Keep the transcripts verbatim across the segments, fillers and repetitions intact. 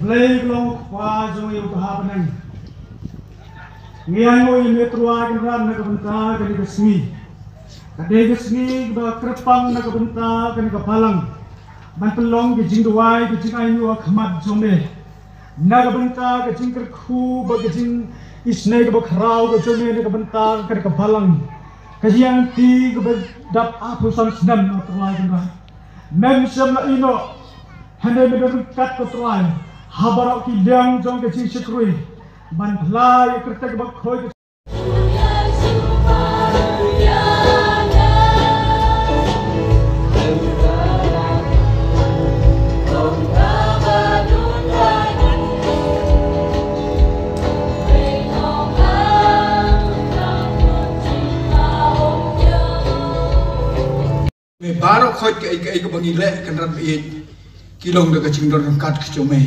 Blei ka long u Kpa jong ngi uba ha bneng. Ngi ainguh ïa me Trai Kynrad na ka bynta kane ka sngi. Ka dei ka sngi ba kyrpang na ka bynta kane ka balang ban pynlong ka jingduwai ka jingainguh ha khmat jong me. Na ka bynta ka jingkyrkhu bad ka jingisynei kaba khraw ka jong me na ka bynta kane ka balang. Ka jingïaid lynti kaba dap arphew san snem, O Trai Kynrad. Mem shym la ïehnoh, hynrei me don ryngkat, ko Trai, ha baroh ki liang jong ka jingshakri ban pynlait ïa ka kyrteng bakhuid. Me baroh khoit kaei kaei kaba ngi leh, Kynrad ba ïeit, ki long da ka jingdon ryngkat ka jong me.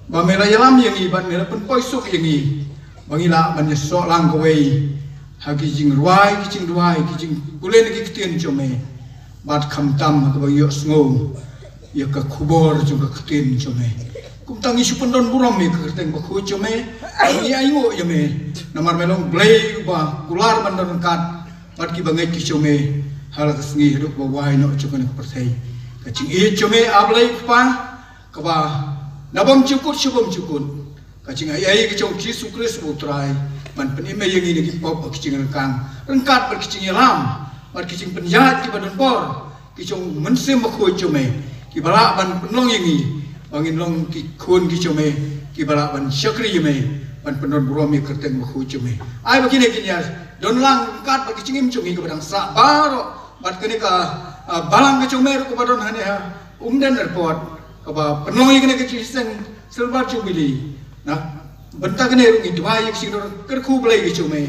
Ba me la ïalam ïa ngi bad me la pynpoi suk ïa ngi ba ngi lah ban ïasoh lang kawei ha ki jingrwai, ki jingduwai, ki jingpule na ki ktien jong me. Bad khamtam ha kaba ïohsngew ïa ka khubor jong ka ktien jong me. Kumta ngi shu pyndon burom ïa ka kyrteng bakhuid jong me. Ngi ainguh ïa me namar me long Blei uba kular ban don ryngkat bad kiba ngeit ki jong me ha la ka sngi haduh ba wai noh jong kane ka pyrthei. Ka jingïeit jong me, A Blei Kpa, kaba na bymjukut sha bymjukut, ka jingaiei ka jong U Jisu Khrist U Trai ban pynim ïa ngi na ki pop bad ki jingryngkang, ryngkat bad ki jingïalam bad ki jingpynïaid kiba don bor ki jong U Mynsiem Bakhuid jong me, kiba lah ban pynlong ïa ngi ba ngin long ki khun ki jong me kiba lah ban shakri ïa me, ban pyndon burom ïa ka kyrteng bakhuid jong me. Ai ba kine kin ïa don lang ryngkat bad ka jingim jong ngi kaba dang sah baroh bad kane ka, ah, balang ka jong me ruh kaba don hangne ha Umden Airport, kaba pynlong ïa kane ka jingïaseng Silver Jubilee. Na bynta kane ruh ngi duwai ïa ka jingdon kyrkhu Blei ka jong me,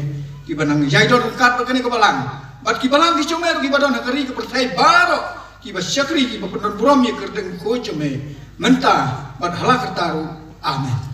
kiba nang ïai don ryngkat bad kane ka balang bad ki balang ki jong me ruh kiba don ha ka ri ka pyrthei baroh, kiba shakri, kiba pyndon burom ïa ka kyrteng bakhuid jong me mynta bad ha la karta ruh. Amen.